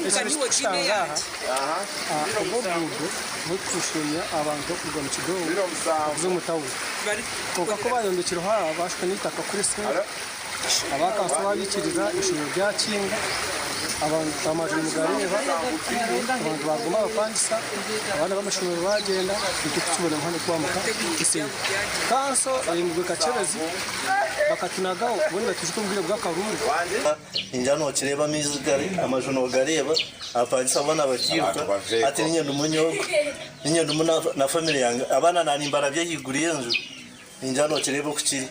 Ekirikushanga aha, ogu oruguudo rurikushuumya abantu kuruga omu kidongo kuza omu tawuni. Kwonka ku baayombekireho aha baashuka n'eitaka kuri seefu, aba kanso baabiikiriza eishomero ryakinga, amaju nimugareeba, abantu baaguma bapangisa, abaana b'amashomero baagyenda, itwe tukibona omuhanda gwambuka eseeri. Kanso eri Kakyebezi bakatunagaho mbwenu nibatujuka omu bwire bw'akaruuru. Ningira nokireeba amaizi gari, amaju nogareeba, abapangisa boona bakiiruka, hati niinye ndimu nyoonka, niinye ndimu na famire yange, abaana na nimbarabya ahaiguru y'enju, ningira nokireeba oku kiri.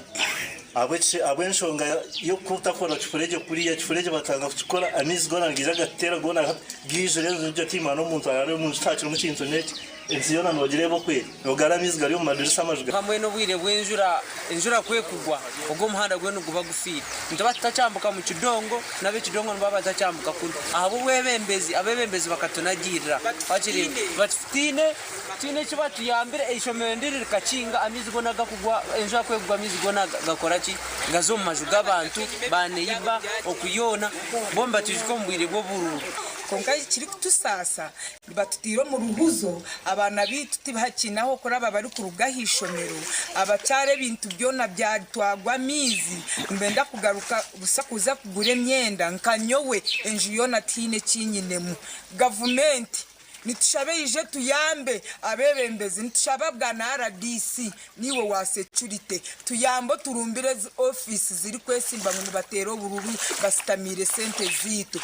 Ahabw'enshonga y'okutakora kifuregye kuriya, kifuregye bakanga kukikora, amaizi goona nigaija gatuteera goona gaijura enju egyo tihaine n'omuntu araara omu nju tihakirimu kintu n'ekye. Ensi yoona noogireeba oku eri, noogara amaizi gari omu madirisa amaju ga. Hamwe n'obwire bw'enjura, enjura ku ekugwa, ogwo omuhanda gwona niguba gufiire. Nituba tutakyambuka mu kidongo, n'ab'ekidongo nibaba batakyambuka kunu. Ahabw'obwebembezi, abeebembezi bakatunagiirira. Wakireeba? Batufitiine, tihaine eki batuyambire, eishomero ndiri rikakinga, amaizi goona gakugwa, enjura ku ekugwa amaizi goona gakora ki? Gaza omu maju g'abantu, baaneiba, oku yoona, bo nibatwijuka omu bwire bw'oburuuru. Kwonka ekirikutusaasa Nibatutaire omu ruhuzo, abaana baitu tihakiine ah'okuraba barikuruga aha ishomero, abakyara ebintu byona byatwarwa amaizi, nibenda kugaruka busa kuza kugura emyenda nka nyowe enju yoona tihaine eki nyinemu. Gavumenti nitushaba eije etuyambe, abeebembezi nitushaba bwana rdc naiwe wa securite tuyambe oturumbire ezi ofiisi zirikwesimba ngu nibateera obururu basitamiire sente zaitu.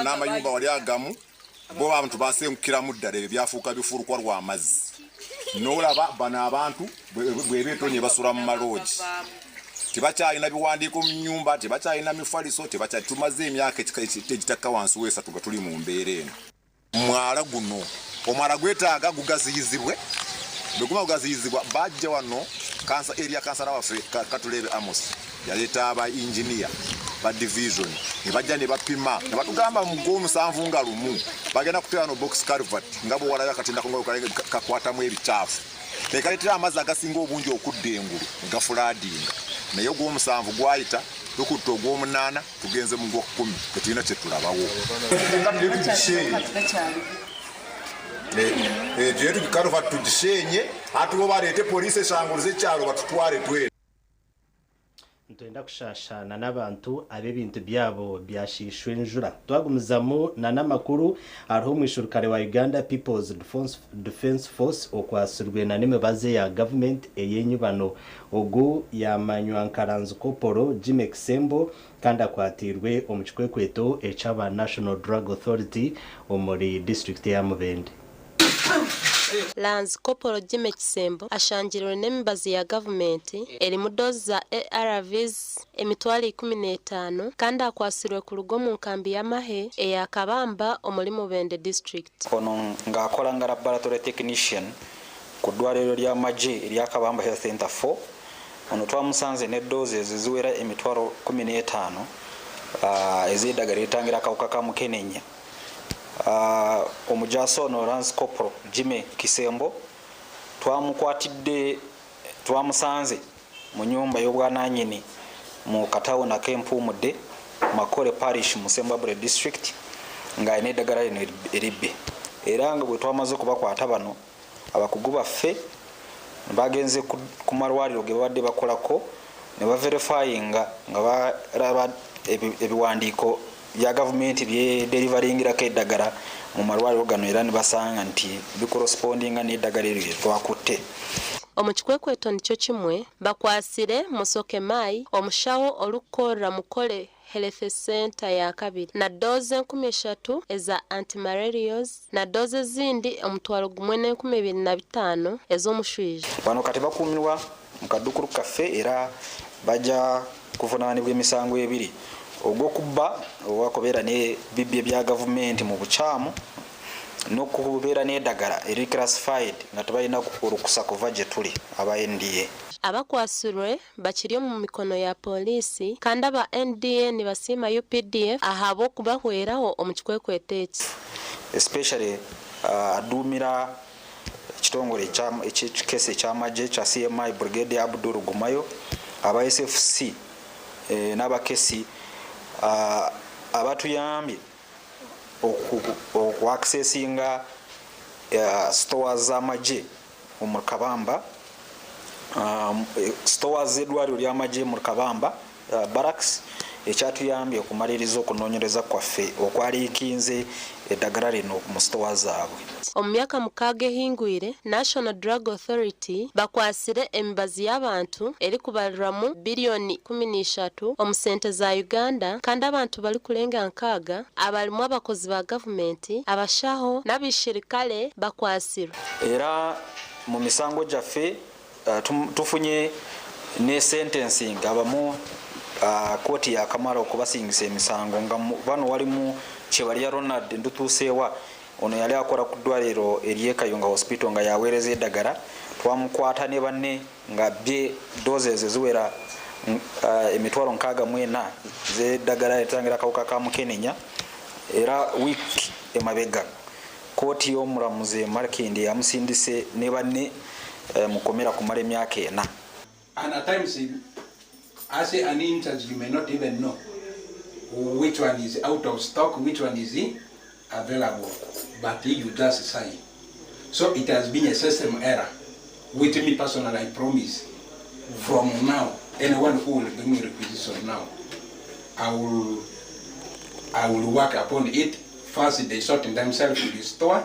N'amayumba wari agamu Bo abantu baasengukiramu ddala ebyo byafuuka bifurukwa rwa mazzi. N'olaba bano abantu bw'eba etonye basula mu maloogi. Tibakyalina biwandiiko mu nnyumba, tibakyalina mifaliso, tibakyali. Tumaze emyaka egitakka wansi w'esatu nga tuli mu mbeera eno. Omwala guno, omwala gwetaaga gugaziyizibwe. Bwe gumala kugaziyizibwa, bajja wano area kansala waffe Katureebe Amos. Yaleeta ba yinginiya ba divizoni ne bajja ne bapima ne batugamba mu Gwomusanvu nga lumu bagenda kuteera wano box culvert nga bw'owalabye akatinda ako nga bwe kakwatamu ebicaafu ne kaleetera amazzi agasinga obungi okudda engulu ne gafulaadinga. Naye Ogwomusanvu gwayita, tukutte Ogwomunaana, tugenze mu Gwokkumi tetulina kye tulabawo. Kaluvati tugisheenye, hati bo bareete poliisi eshanguruze ekyaro batutware twena. Nitwenda kushaashaana n'abantu abu ebintu byabo byashiishwa enjura. Twagumizamu na n'amakuru, hariho omwishurukare wa Uganda People's Defence Force okwatsirwe na n'emibazi eya gavumenti ey'enyibano. Ogu yamanywa nka Lanzi Koporo Jimmy Kisembo kandi akwatiirwe omu kikwekweto eky'aba National Drug Authority omuri disiturikiti eya Mubende. Lance Corporal Jimmy Kisembo ashangirwe n'emibazi ya gavumenti erimu doozi za ARVs 15,000 kandi akwatsirwe kuruga omu nkambi y'amahe eya Kabamba omuri Mubende disiturikiti. Ono nga akola nga Laboratory Technician ku ddwaliro ly'amagye erya Kabamba Health Centre 4. Ono twamusanze ne doses eziwera emitwalo 15 ez'eddagala eritangira akawuka ka mukenenya. Omujaasi ono Lance Corporal Jimmy Kisembo twamukwatidde twamusanze mu nyumba y'obwananyini mu katawuni ak'Empuumudde, Makore Parish mu Sembabule District ng'alina eddagala lino eribbe era nga bwe twamaze okubakwata bano Abakugu baffe bagenze ku malwaliro ge babadde bakolako ne baverifayinga nga balaba ebiwandiiko bya gavumenti byederivaringirako eddagala mu malwaliro gano era ne basanga nti bikorosipondinga n'eddagala eryo lye twakutte. Omu kikwekweto nikyo kimwe, bakwasire Musoke Mai, omushaho orikukorera Mukole Health Centre ya kabiri na doozi 3000 eza anti-malarials na doozi ezindi 12,500 ez'omushwija. Bano kati bakuumirwa mu kaddukulu kaffe era bajja kuvunaanibwa emisango ebiri, ogw'okubba oba okubeera n'ebibye bya gavumenti mu bukyamu n'okubeera n'eddagala eriri classified nga tebalina olukusa kuva gye tuli aba NDA. Abakwasirwe bakiri omu mikono ya Pooriisi kandi aba NDA nibasiima UPDF ahabw'okubahweraho omu kikwekweto eki. Especially aduumira ekitongore eky'ekikese eky'amagye ekya CMI Brigadier Abdul Gumayo, aba SFC n'abakesi abatuyambye oku accessinga stores z'amagye omuri Kabamba, stores z'eddwariro ly'amagye omuri Kabamba Barracks ekyatuyambye okumaliriza okunoonyereza kwaffe okwaliikinze eddagala lino mu sitowa zaabwe. Omu myaka mukaaga ehingwire, National Drug Authority bakwasire emibazi y'abantu erikubarirwamu biriyoni 13 omu sente za Uganda kandi abantu barikurenga nkaaga abarimu abakozi ba gavumenti, abashaho n'abaishirikare bakwasirwe. Era mu misango gyaffe tufunye ne sentencing abamu kooti yakamala okubasingisa emisango nga bano walimu Kyebalya Ronald Ndutuusewa, ono yali akola ku ddwaliro ery'e Kayunga Hospital nga yaweereza eddagala, twamukwata ne banne nga abbye doses eziwera 64000 z'eddagala eritangira akawuka ka mukenenya era wiiki emabega Kkooti y'omulamuzi e Makindye yamusindise ne banne mu kkomera kumala emyaka ena. And at times, as an in-charge, you may not even know which one is out of stock, which one is available, but you just sign. So it has been a system error. With me personally, I promise, from now, anyone who will bring me requisition now, I will work upon it. First they sort themselves in the store,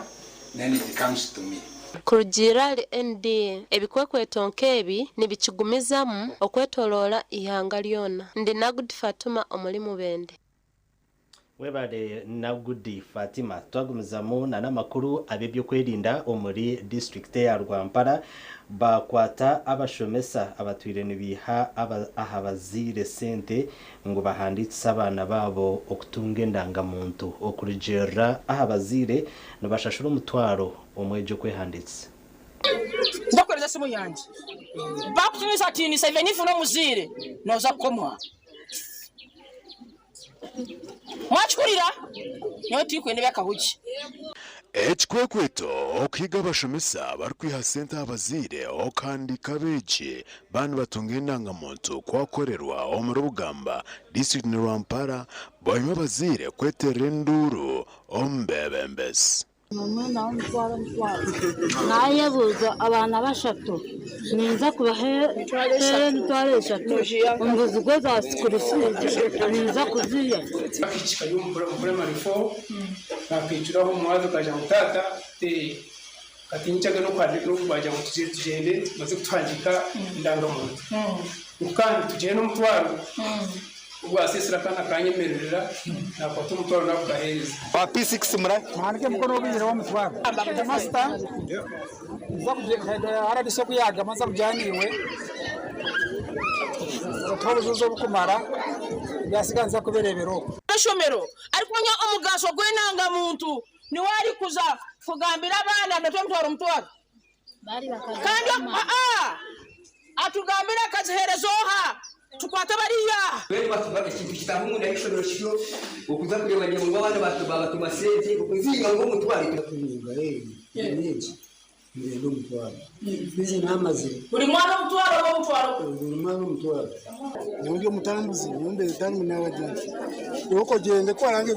then it comes to me. Kurugiirira ahari NDA, ebikwekweto nk'ebi nibikigumizamu okwetoroora eihanga ryona. Ndi Nagudi Fatuma omuri Mubende. Webare Nagudi Fatima. Twagumizamu na n'amakuru ab'ebyokwerinda omuri disiturikiti eya Rwampara bakwata abashomesa abatwire nibiiha aha bazaire sente ngu bahandiikise abaana baabo okutunga endangamuntu. Okurugiirira aha bazaire nibashashura omutwaro omwegi okwehandiikisa. Ndakuheereza esimu yangye. Baakutiinisatiinisa even if n'omuzaire nooza kukomwa. Mwakihurira? Nyowe tinkwenda eby'akahugi. Ekikwekweto, Okuhiga abashomesa barikwiha sente aha bazaire okuhandiika abeegi baaba nibatunga endangamuntu kwakorerwa omuri Bugamba, disiturikiti ni Rwampara bwanyima abazaire kweterera enduuru omu beebembezi. Naayebuuza abaana bashatu ninza kubaheera emitwaro eshatu omuguzi gw'eza school fees ninza kuziiha. Akaishiki kari omu primary four naakaichuraho omwazi kagira ngu taata katiinikyaga n'okubagira ngu tugyende baze kutuhandiika endangamuntu ngu kandi tugyende n'omutwaro. Obu bwasesire akaana kanyemererera, nakwata omutwaro nagukahereza. Ba P6 murahi? Muhanike emikono obaihireho omutwaro. Headmaster, nza kugira RDC oku yaagamba nza kugira naiwe otuhe obujurizi obukumara ebyasiga nza kubireebera okwo. Eishomero arikumanya omugasho gw'endangamuntu niwe arikuza kugambira abaana ngu emitwaro omutwaro. Kandi aa. Atugambire akaziheereza oha? Tukwate bariya. Mbwenu ekintu kitaaha omunda y'eishomero kityo okuza kureeba ngu abaana baabatuma sente okuzinga ngu omutwaro. Ngenda omutwaro fiizi namazire. Buri mwana omutwaro oba omutwaro? Buri mwana omutwaro. Nyowe ndi omutambuzi, nyowe mbeeta ngu nabagira nti iwe okogyenda ku warange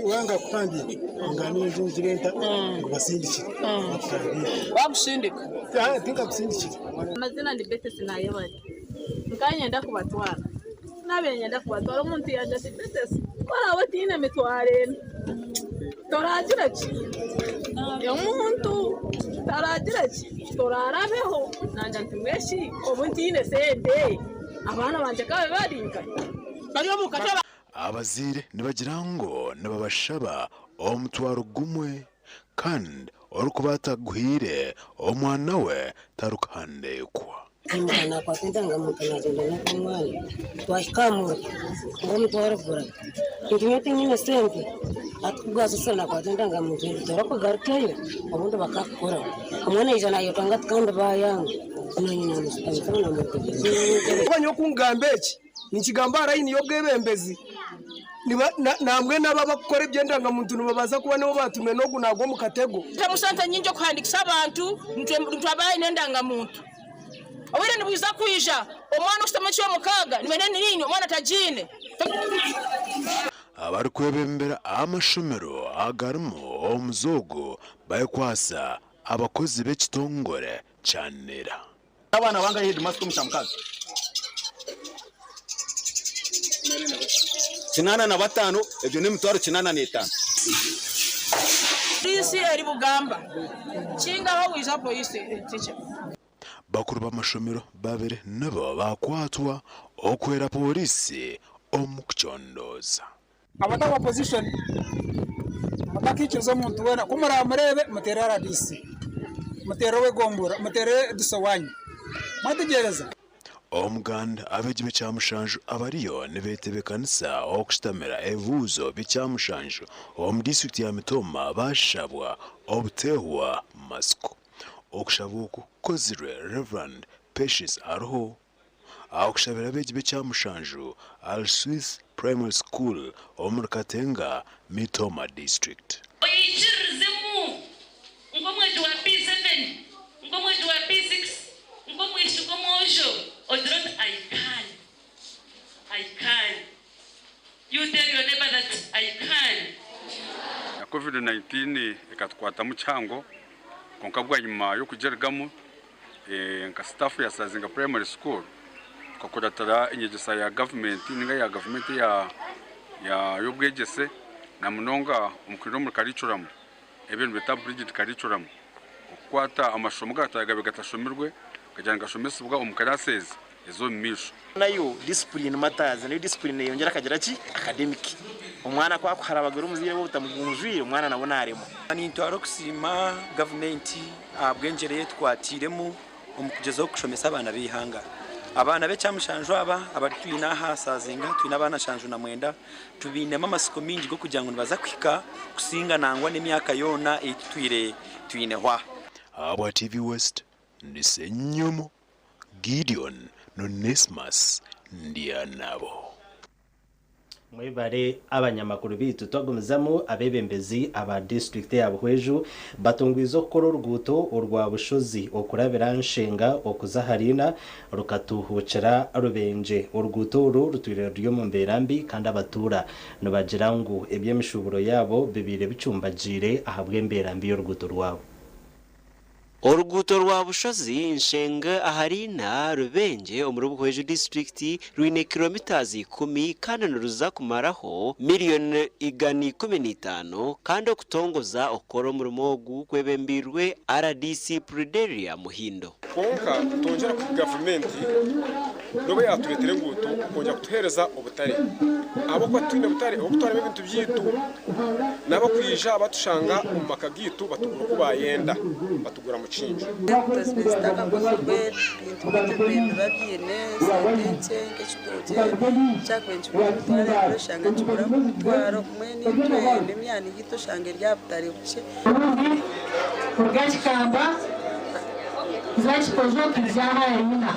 wanga kutangira ngambe nju ngire nta ngu basindikire bakutangire. Bakusindika? Tinkakusindikire. Amazina ni Betty Sinayebare. Nkanyenda kubatwara. Nabaire niinyenda kubatwara omuntu yaagira ati Betty ku oraabe otaine mitwaro ena toragira ki? Omuntu taragira ki? Toraarabeho. Naagira nti mbwenu shi obu ntaine sente abaana bangye ka babe bari nkahi? Bari omu katebe. Abazaire nibagira ngu nibabashaba omutwaro gumwe kandi orikuba ataguhaire omwana we tarikuhandiikwa. Naimuka naakwata endangamuntu naagyenda n'ogwo mwana twahika aha muruka ngu omutwaro gura nti nyowe tinyine sente hati ku bwasesa naakwata endangamuntu nti tora kugarukayo obundi bakakukoraho omwana yaija naayetanga ati kandi baayanga naanye naamushutamisa naamutegereza. Kuba nyowe kungamba eki ninkigamba aha layini y'obwebembezi nambwenu abo abakukora eby'endangamuntu nibabaasa kuba nibo baatumire n'ogu naagwa omu katego. Tutamu sente nyingi okuhandikisa abantu nitwe abaine endangamuntu. Obwire nibwiza kwija omwana oshutami ekyomukaaga nibenda niinye omwana atagiine. Abarikwebembera amashomero agarimu omuze ogu barikwasa abakozi b'ekitongore kya NERA. Abaana bangahi headmaster omu Kyamukazi? 85, egyo n'emitwaro 85. Poliisi eri Bugamba. Kingaho wija poliisi teacher. Bakuru b'amashomero babiri nibo baakwatwa okuhwera pooriisi omu kucondooza. Abatari opposition mutakaikiriza omuntu weena, ku muraamureebe muteere rdc, muteere ow'egombora, muteere DISO waanyu. Mwetegyereza? Omuganda abeegi b'ekyamushanju abariyo nibetebekanisa okushutamira ebibuuzo by'ekyamushanju omu disiturikiti ya Mitooma baashabwa obutehwa matsiko. Okushaba oku kukozirwe Rev. Patience Aruho ahakushabira abeegi b'ekyamushanju ahari Swiss Primary School omuri Katenga, Mitooma District. Oyikiririzemu nk'omwegi wa P7, nk'omwegi wa P6, nk'omwishiki omwojo ogire oti I can, I can. You tell your neighbour that I can. Na Covid 19 ekatukwatamu kihango kwonka bwanyima y'okugirugamu nka sitaafu ya Sazinga Primary School tukakuratira enyegyesa ya gavumenti ninga ya gavumenti y'obwegyese na munonga omu kwirira omuri karicuramu ebi nibeeta abridged curriculum okukwata amashomo agaabaire gatashomirwe gagira nigashomesibwa omu classes ez'omu maisho. Nayo discipline matters, nayo discipline neyongyera akagira ki? Academic. Omwana ku akuharabagura omuzaire we otamugunjwire, omwana nawe naremwa. Nintwara okusiima gavumenti ahabw'engyera ei etukwatiiremu omu kugyezaho kushomesa abaana b'eihanga. Abaana b'ekyamushanju aba abari twine aha Sazinga twine abaana 79 tubainemu amatsiko maingi g'okugira ngu nibaza kuhika kusinga nangwa n'emyaka yoona ei tutwire twinehwa. Ahabwa TV West, ndi Ssenyomo Gideon Nonesmus Ndyanabo. Mwebare abanyamakuru beitu. Twagumizamu abebembezi aba disiturikiti ya Buhweju batungwize okukora oruguuto orwa Bushozi okurabira Nshenga okuza ahariina rukatuhuukira Rubengye. Oruguuto oru rutwire ruri omu mbeera mbi kandi abatuura nibagira ngu eby'emishuuburo yaabo bibaire bicumbagiire ahabw'embeera mbi y'oruguuto rwabo. Oruguuto rwa Bushozi, Nshenga ahariina Rubengye omuri Buhweju disiturikiti rwine kilometres ikumi kandi niruza kumaraho miriyoni 115 kandi okutongoza okukora omurimo ogu kwebembeirwe rdc Pruderia Muhindo. Kwonka twongyera kuha gavumenti n'obu yaatureetera enguuto okwongyera kutuheereza obutare ahabw'okuba titwine butare obw'okutwaramu ebintu byaitu. N'abarikwija batushanga omu maka gaitu batugura oku baayenda, batugura mukingi. Enguuto zibaire zitakakozirwe, ebintu byaitu bibaire nibiba biine sente nkye nk'ekitookye kyakubaire nikigura emitwaro ebiri oshanga nikigura nk'omutwaro gumwe naitwe n'emyani yaitu oshanga eri aha butare bukye. Kuruga Kikamba. Zakikoze okwija aha Arena,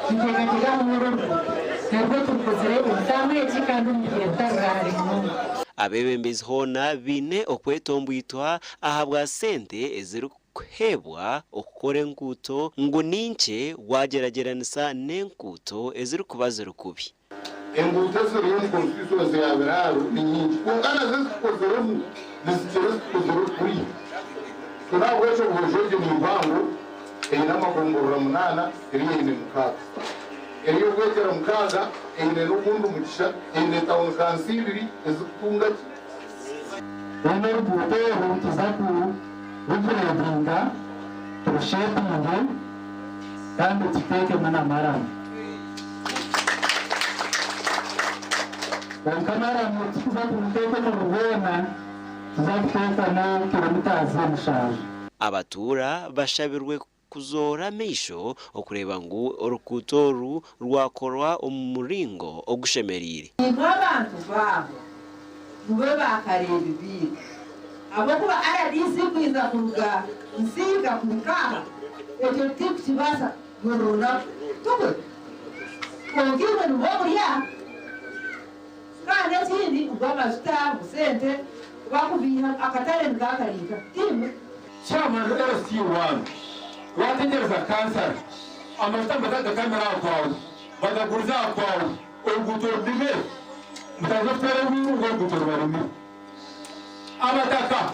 niteekateeka ngu n'oru oruguuto narwo turukozire omu taamu egi kandi omu bwire butari bwa hare munonga. Abeebembezi hoona baine okwetombwitwa ahabwa sente ezirikuheebwa okukora enguuto ngu ni nkye waagyeragyeranisa n'enguuto ezirikuba ziri kubi. Enguuto eziri omu constituency ya Biraaro ni nyingi kwonka nazo ezitukoziremu nizikira ezitukozirwe kuriya. So n'ahabw'ekyo Buhweju egyo ni mpango eine amagomborora munaana eriya eine mukaaga. Eriya obwegyera mukaaga eine n'ogundi mugisha eine tawuni kanso ibiri ezikutunga ki? Reero oruguuto oru nituza kurugureedinga turusheepinge kandi tuteekemu na maramu. Kwonka maramu tituza kuruteeka omuri rwona, nituza kuteekamu kiromitazi mushanju. Abatuura bashabirwe kuzoora amaisho okureeba ngu oruguuto oru rwakorwa omu muringo ogushemereire. Imwe abantu baabo mube baakareebi baitu, ahabw'okuba rdc kwija kuruga Nsiika kuhika aha, ekyo titukukibaasa buri runaku. Tikwe? Kwonka imwe nimwo muri aha. Kandi ekindi ngu amajuta, ngu sente bakubiiha akatare nikakariika, tiimwe? Chairman LC one, Waategyereza kansara, amajuta nibatagakamira aha kwawe, bagaguriza aha kwawe, oruguuto rurime, mutaza kuteera enduuru ngu oruguuto rubaremire. Abataka,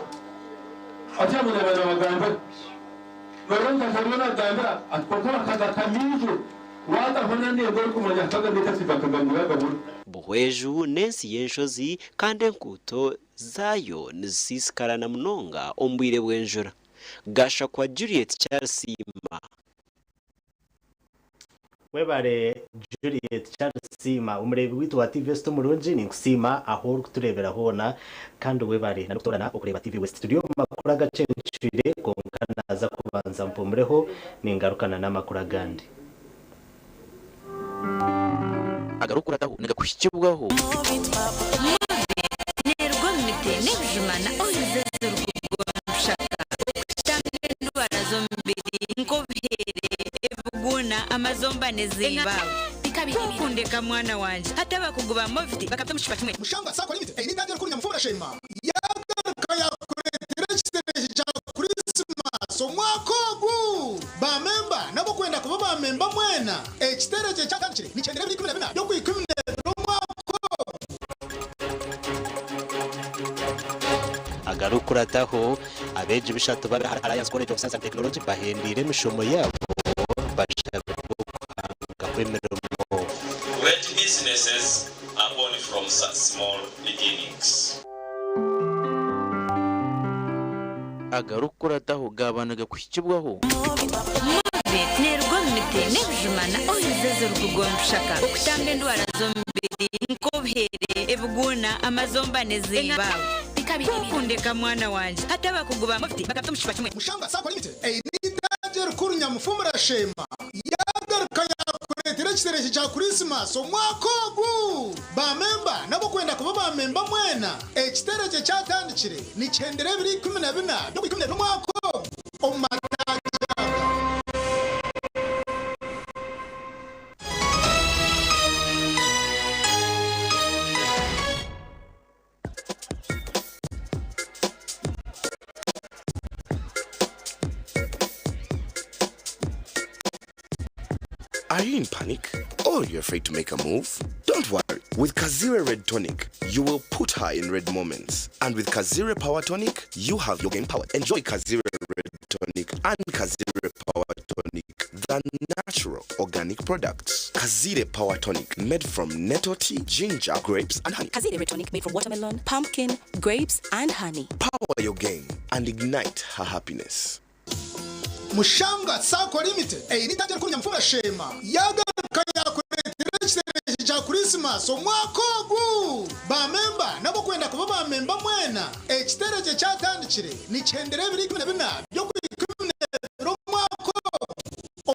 Chairman yaaba naabagambira, nooreeba omutaka ariyo naagambira ati kwonka bakagakamiire, waataho n'aneego orikumanya kagame tasiiba akagambira agabura. Buhweju n'ensi y'enshozi kandi enguuto zaayo nizisiisikara na munonga omu bwire bw'enjura. Gashakwa Juliet Charles Siima. Webare Juliet Charles Siima omureebi waitu wa TV West omurungi ninkusiima ahu orikutureebera hoona kandi webare na n'okutoorana okureeba TV West. Turi omu makuru agacencwire kwonka naaza kubanza mpumureho ningarukana n'amakuru agandi. Agarikukurataho nigakuhikibwaho. Movit neeruga omu miti n'ebijuma na oils ezirikuruga omu bishaka okutamba endwara z'omubiri nk'obuheere, ebiguuna, amazomba n'ezindi. Ku okundeka mwana wangye hati abakugu ba Movit bakabita omu kicupa kimwe. Mushangwa Sacco Limited eine eitangiro rikuru Nyamufumbura Sheema yagaruka yakureetera ekiterehi kya Kurisimasi omwaka ogu. Ba memba n'abokwenda kuba ba memba mwena, ekiterekye ekyatandikire nikyendera ebiro 14 by'Okwikumi-n'ebiri omwaka ogu. Agarikukurataho, abeegi bishatu b'aba Alliance College of Science and Technology bahendeire emishomo yaabo bashabirwe okuhanga kw'emirimo. Great businesses are born from such small beginnings. Agarikukurataho gaaba nigakuhikibwaho. Movit neeruga omu miti n'ebijuma na oils ezirikuruga omu bishaka okutamba endwara z'omubiri nk'obuheere, ebiguuna, amazomba n'ezindi. Ku okundeka mwana wangye, hati abakugu ba Movit bakabita omu kicupa kimwe. Mushangwa Sacco Limited eine eitaagi erikuru Nyamufumbura Sheema yaagaruka yaakureetera ekiterekye kya Kurisimasi omwaka ogu. Ba memba n'abokwenda kuba ba memba mwena, ekiterekye kyatandikire nikihendera ebiro 14 by'Okwikumi-n'ebiri omwaka ogu omu mataagi aga. Are you in panic or you're afraid to make a move? Don't worry. With Kazire Red Tonic, you will put her in red moments. And with Kazire Power Tonic, you have your game powered. Enjoy Kazire Red Tonic and Kazire Power Tonic, the natural organic products. Kazire Power Tonic, made from nettle tea, ginger, grapes, and honey. Kazire Red Tonic made from watermelon, pumpkin, grapes, and honey. Power your game and ignite her happiness. Mushanga Sacco Limited eine eitangiro rikuru Nyamufumbura Sheema yaagaruka yaakureetera ekiterekye kya Kurisimasi omwaka ogu. Ba memba n'abokwenda kuba ba memba mwena, ekiterekye kyatandikire nikihendera ebiro 14 by'Okwikumi-n'ebiri omwaka ogu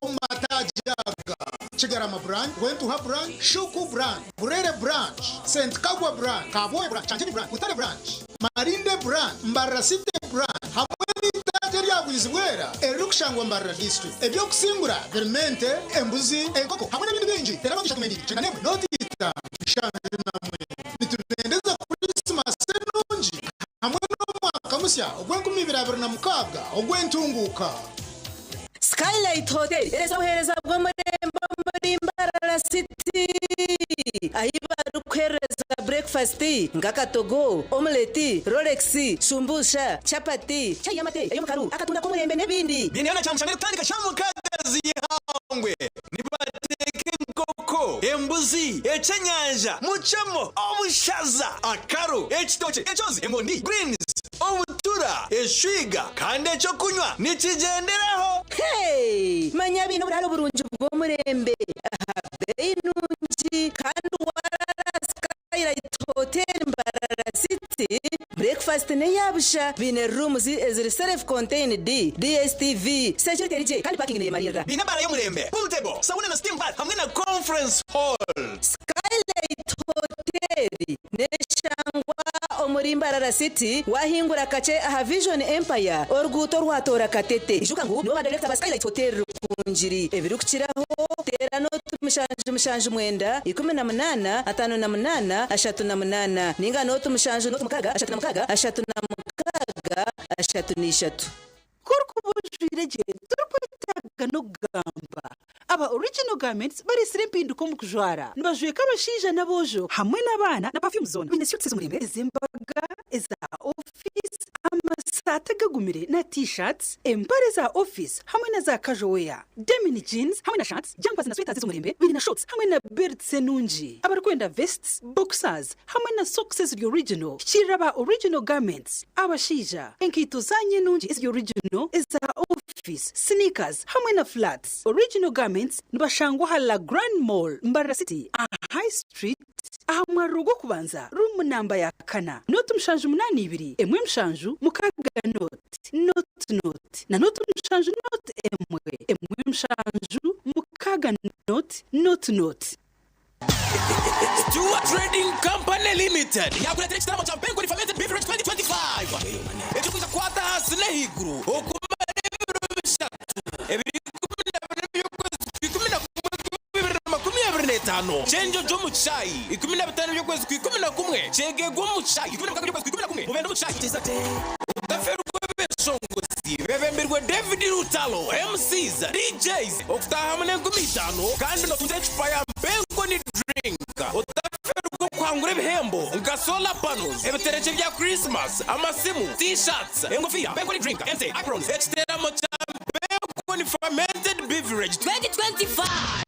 omu mataagi aga, Kigarama Branch, Rwentuha Branch, Shuku Branch, Burere Branch, St Kagwa Branch, Kabwohe Branch, Kyanjeni Branch, Butare Branch, Marinde Branch, Mbarara City Branch hamwe n'eitaagi erya. rya Bwizibwera eririkushangwa Mbarara District. Eby'okusingura birimu ente, embuzi, enkoko hamwe n'ebindi bingi. Teera noti ishatu mwenda ibiri, kyenda n'emwe noti itaano, 71. Nitubendeza Kurisimasi enungi hamwe n'omwaka musya ogw'enkumi ibiri abiri na mukaaga ogw'entunguuka. Skylight Hotel ereza obuheereza bw'omurembe omuri Mbarara City ahi barikuheereza breakfast nk'akatogo, omelette, rolex, shumbusha, chapati, chai y'amate, ey'omukaru, akatunda k'omurembe n'ebindi. Biine na Kyamushana erikutandika shaaha mukaaga z'eihangwe. Nibateeka enkoko, embuzi, ekyenyanja, mucemo, obushaza, akaru, ekitookye, enkyozi, emondi, greens, obutura, eshwiga kandi ekyokunywa nikigyenderaho. Hey! Manya baine oburaaro burungi bw'omurembe aha beeyi nungi kandi waraara aha Skylight Hotel Mbarara City, breakfast n'eya busha, baine rooms eziri self contained, DSTV, security eri gye kandi parking neyemariirira. Baine ebaara y'omurembe, pool table, sauna na steam bath hamwe na conference hall. Skylight Hotel neshangwa omuri Mbarara City wahingura kakye aha Vision Empire oruguuto orwatoora Katete. Ijuka ngu nibo ba director ba Skylight Hotel Rukungiri. Ebirikukiraho teera noti 7 79 18 58 38 ninga noti 7 noti 6 36 36 33. Ku orikuba ojwaire gye torikwetaaga n'okugamba. Aba Original Garments bareetsire empinduka omu kujwara. Nibajweka abashaija n'aboojo hamwe n'abaana na perfume zoona. Baine suits ez'omurembe, ez'embaga, eza ofiisi, amasaati agagumire na T-shirts, empare za ofiisi hamwe na za casual wear, denim jeans hamwe na shirts, jumpers na sweaters ez'omurembe. Baine na shorts hamwe na belts enungi. Abarikwenda vests, boxers hamwe na socks eziri original, hikiirira aba Original Garments. Abashaija, enkaito zaanyu enungi eziri original, eza ofiisi, sneakers hamwe na flats. Original Garments nibashangwa aha La Grande Mall, Mbarara City, aha High Street, aha mwariro gw'okubanza, ruumu namba ya kana, nooti 782 1 7 6 0 0 0 na nooti 7 0 1 1 7 6 0 0 0. Stewart Trading Company Limited yakureetera ekitaramo kya Mpenkuri Fermented Beverage 2025 ekirikwija kukwata ahansi n'ahaiguru okumara ebiro bishatu ebiri 14 by'okwezi kwa 11 2025, Kyenjojo omu kishaayi, 15 by'okwezi kwa 11, Kyegegwa omu kishaayi, 16 by'okwezi kwa 11, Mubende omu kishaayi. Otafeerwa Abeeshongozi beebembirwe David Lutalo, MCs, DJs, okutaahamu n'enkumi itaano kandi notungira ecupa ya Mpenkoni Drink. Otafeerwa okuhangura ebihembo nka solar panels, ebiterekye bya Christmas, amasimu, T-shirts, engofiira, Mpenkoni Drink, ente, aprons, ekiteeramo kya Mpenkoni Fermented Beverage 2025.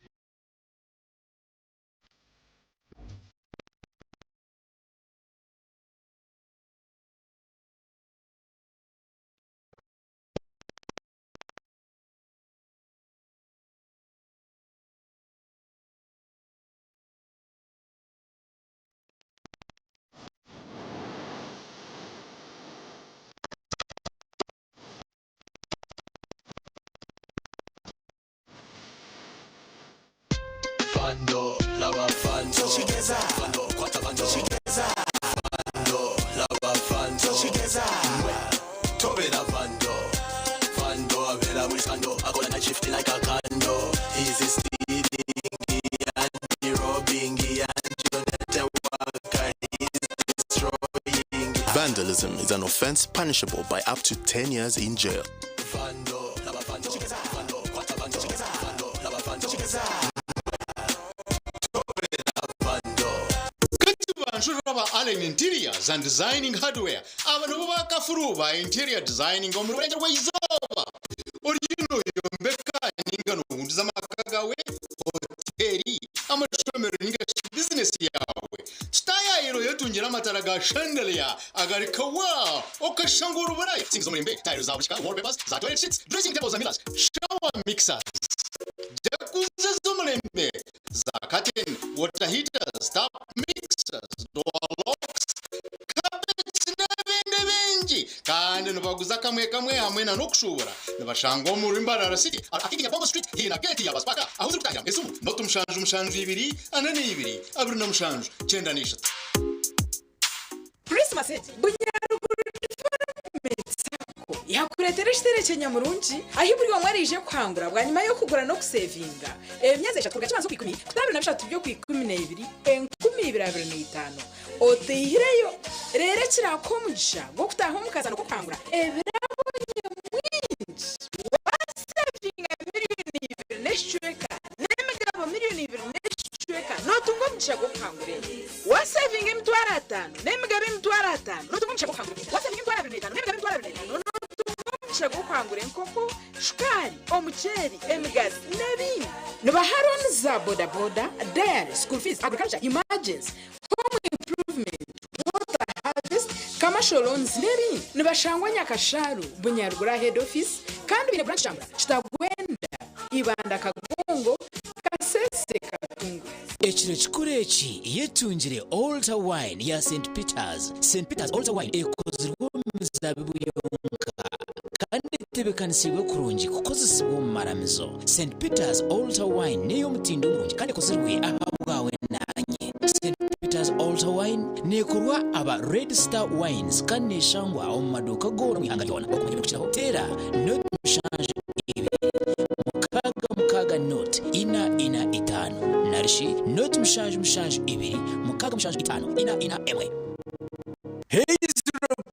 Vandalism is an offense punishable by up to 10 years in jail. Banshurira ba Allen Interiors and Designing Hardware aba nibo bakafuru ba interior designing omu rurenge rw'eizooba oriyo noyombeka ninga nohunduza amaka gawe hoteri amashomero ninga bizinesi yawe tutayayiro yotungira amatara ga chandelier agari kawa okashanga uruburayi sinks z'omurimbe tile za bushika wallpapers za toilet seats dressing tables and mirrors shower mixers jacuzzi z'omulembe za curtain water heaters tap mixers door locks carpets n'ebindi bingi kandi nibaguza kamwe kamwe hamwe na n'okushubura nibashangwa omuri Mbarara City akikinya Bongo Street hina gate ya Baspaka aho uri kutangira esimu noti 7 7 2 42 27 93. Christmas Bunyaruguru Development Sacco yakureetera Nitukureetera ekiterekye nyamurungi ahi buri omwe araije kuhangura bwanyima y'okugura n'okusevinga emyezi eshatu kuruga kibanza okwikumi kuta abiri na bishatu by'okwikumi n'ebiri 2025 oteihireyo. Reero ekiraakuha omugisha gw'okutaaha omu kazaano k'okuhangura ebirabo nyamwingi. Waasevinga 2,000,000 n'ekicweka n'emigabo 2,000,000 n'ekicweka nootunga omugisha gw'okuhangura ente. Waasevinga 500,000 n'emigabo 500,000 nootunga omugisha gw'okuhangura ente. Waasevinga 25,000 n'emigabo 25,000 nootunga omugisha gw'okuhangura enkoko, shukaari, omuceeri, emigazi n'ebindi. Nibaha looni za bodaboda, dairy, school fees, agriculture, emergency, home improvement, water harvest, commercial loans n'ebindi. Nibashangwa Nyakashaaru, Bunyaruguru aha head office kandi baine branch Kyambura, Kitagwenda, Ibanda Kagongo, Kasese Katungu. Ekiro kikuru eki yetungire Altar Wine ya St Peters. St Peters Altar Wine ekozirwe omu mizaabibu yonka kandi etebeekanisiibwe kurungi kukozesibwa omu maramizo. St Peters Altar Wine n'ey'omutindo murungi kandi ekozirwe ahabwawe naanye. St Peters Altar Wine neekorwa aba Red Star Wines kandi neeshangwa omu maduuka goona omu ihanga ryona. Okumanya ebirikukiraho, teera 072 66 0 4 4 5 narishi 0 7 7 2 6 7 5 4 4 1. Hays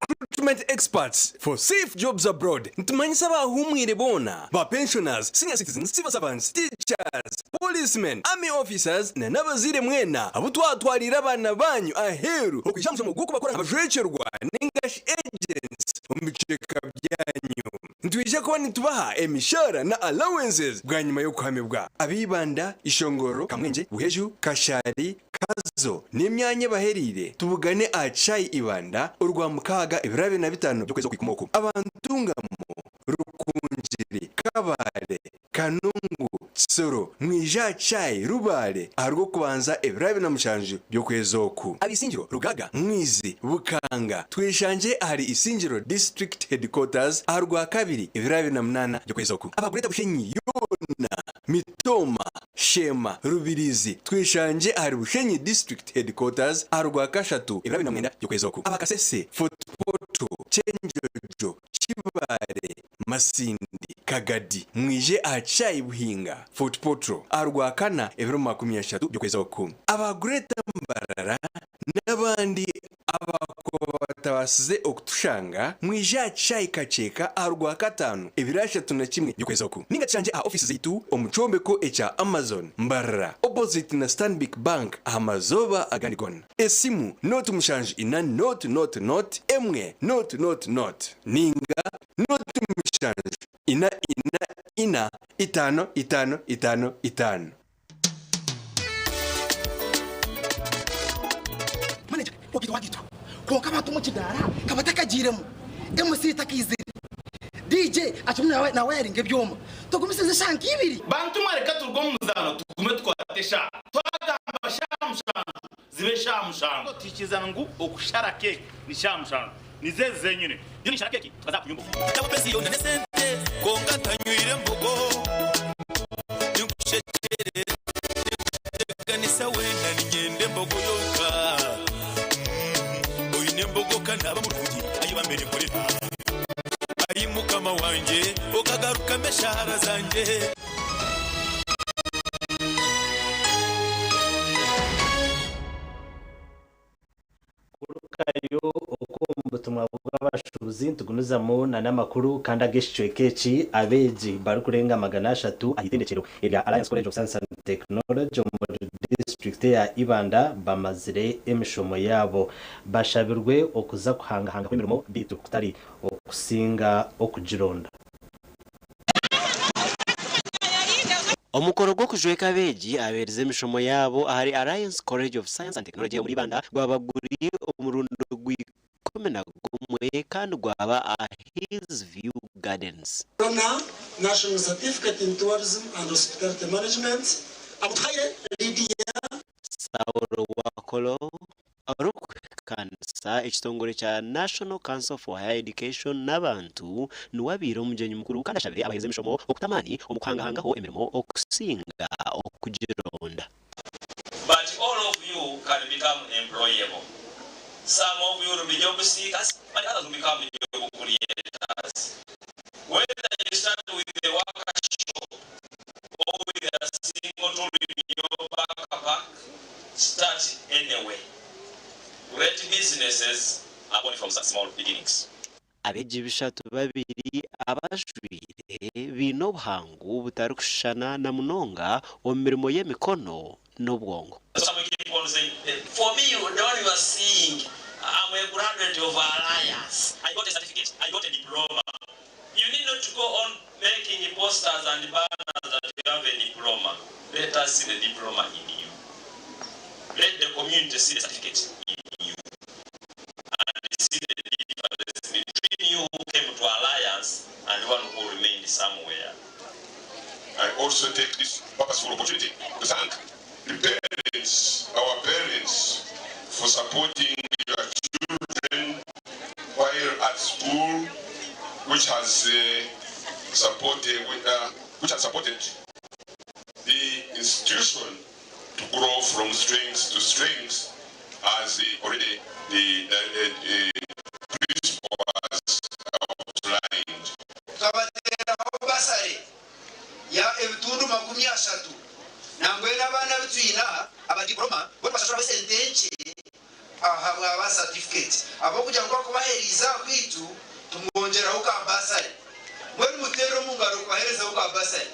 Recruitment Experts for Safe Jobs Abroad nitumanyisa abahuumwire boona, ba pensioners, senior citizens, civil servants, teachers, policemen, army officers na n'abazaire mwena abu twatwariire abaana baanyu aheeru okwija aha mushomo gw'okubakora abajwekyerwa ninga shi agents omu bicweka byanyu. Nitwija kuba nitubaha emishaara na allowances bwanyima y'okuhamibwa. Ab'Ibanda, Ishongoro, Kamwengye, Buhweju, Kashari, Kazo n'emyanya ebahereire tubugane aha Chai Ibanda orwamukaaga ebiro 25 by'okwezi okwikumi oku. Abantungamo, Rukungiri, Kabale, Kanungu, Kisoro, mwije aha Chai Rubale aha rw'okubanza ebiro 27 by'okwezi oku. Ab'Isingiro, Rugaga, Mwizi, Bukanga, tweshangye ahari Isingiro District Headquarters aha rwakabiri ebiro 28 by'okwezi oku. Aba Greater Bushenyi yoona, Mitooma, Sheema, Rubirizi, tweshangye ahari Bushenyi District Headquarters aha rwakashatu ebiro 29 by'okwezi oku. Aba Kasese, Fort Portal, Kyenjojo, Kibaale, Masindi, Kagadi, mwije aha Kishaayi Buhinga, Fort Portal, aha Rwakana ebiro 30 by'okwezi oku. Aba Greater Mbarara n'abandi abakuba batabaasize okutushanga, mwije aha Kishaayi Kakyeka aha Rwakataano ebiro 31 by'okwezi oku. Ninga tushangye aha ofiisi zaitu omu kyombeko ekya Amazon, Mbarara, opposite na Stanbic Bank aha mazooba agandi goona. Esimu, 0 7 4 0 0 0 1 0 0 0 ninga 0 7 4 4 4 5 5 5 5. Manager, ogiire wagiitwa. Kwonka abantu omu kidaara ka batakagiiremu. MC takaizire. DJ akirimu naawayaringa ebyoma. Tugumisirize eshaaha nk'ibiri. Bantu mwe reka turuge omu muzaano tugume tukwate eshaaha. Twagamba shaaha mushanju zibe shaaha mushanju. Tuhikirizana ngu okushara keeki ni shaaha mushanju. Nizo ezi zenyine. Nyowe ninshara keeki tukaza kunywa embogo. Nabo ensi yoona n'esente kwonka ntanywire mbogo. Ninkushekyerera ninkuteganisa weena niinyenda embogo yonka. Oine embogo ka naaba murungi ayi bambe ninkorera. Ayi Mukama wangye okagarukamu eshaara zangye. Kurugayo okwo omu butumwa bw'abashuubuzi nitugumizamu n'amakuru kandi ag'ekicweka eki abeegi barikurenga 300 aha itendekyero erya Alliance College of Science and Technology omuri disiturikiti eya Ibanda bamazire emishomo yaabo. Bashabirwe okuza kuhangahangaho emirimo beitu kutari okusinga okugironda. Omukoro gw'okujweka abeegi abeerize emishomo yaabo ahari Alliance College of Science and Technology omuri Ibanda gwaba guri omurundi gw'ikumi na gumwe kandi gwaba aha Hills View Gardens. Rona, National Certificate in Tourism and Hospitality Management, Amutuhaire Lydia. Saulo Wakolo, Orikuhikaanisa ekitongore kya National Council for Higher Education n'abantu niwe abaire omugyenyi mukuru kandi ashabire abaheereza emishomo okuta amaani omu kuhangahangaho emirimo okusinga okugironda. But all of you can become employable. Some of you will be job seekers but others will become job creators. anyway. Great businesses are born from small beginnings. Abeegi bishatu babiri abajwaire baine obuhangu butarikushushana na munonga omu mirimo y'emikono n'obwongo. Some keep on saying, for me, the one you are seeing, I'm a graduate of Alliance. I got a certificate. I got a diploma. You need not to go on making posters and banners that you have a diploma. Let us see the diploma in you. Let the community see the certificate in you. And see the difference between you who came to Alliance and one who remained somewhere. I also take this purposeful opportunity to thank the parents, our parents, for supporting your children while at school, which has supported, which has supported the institution to grow from strength to strength, as already the principal has outlined. Tukabateeraho basare ya ebitundu 30 nambwenu abaana abu twine aha aba diploma bo nibashashuraho esente nkye ahabwa ba certificate ahabw'okugira ngu akubaheeriize aha kwaitu tumwongyeraho ka basare. Mbwenu muteere omu ngaro kubaheerezaho ka basare.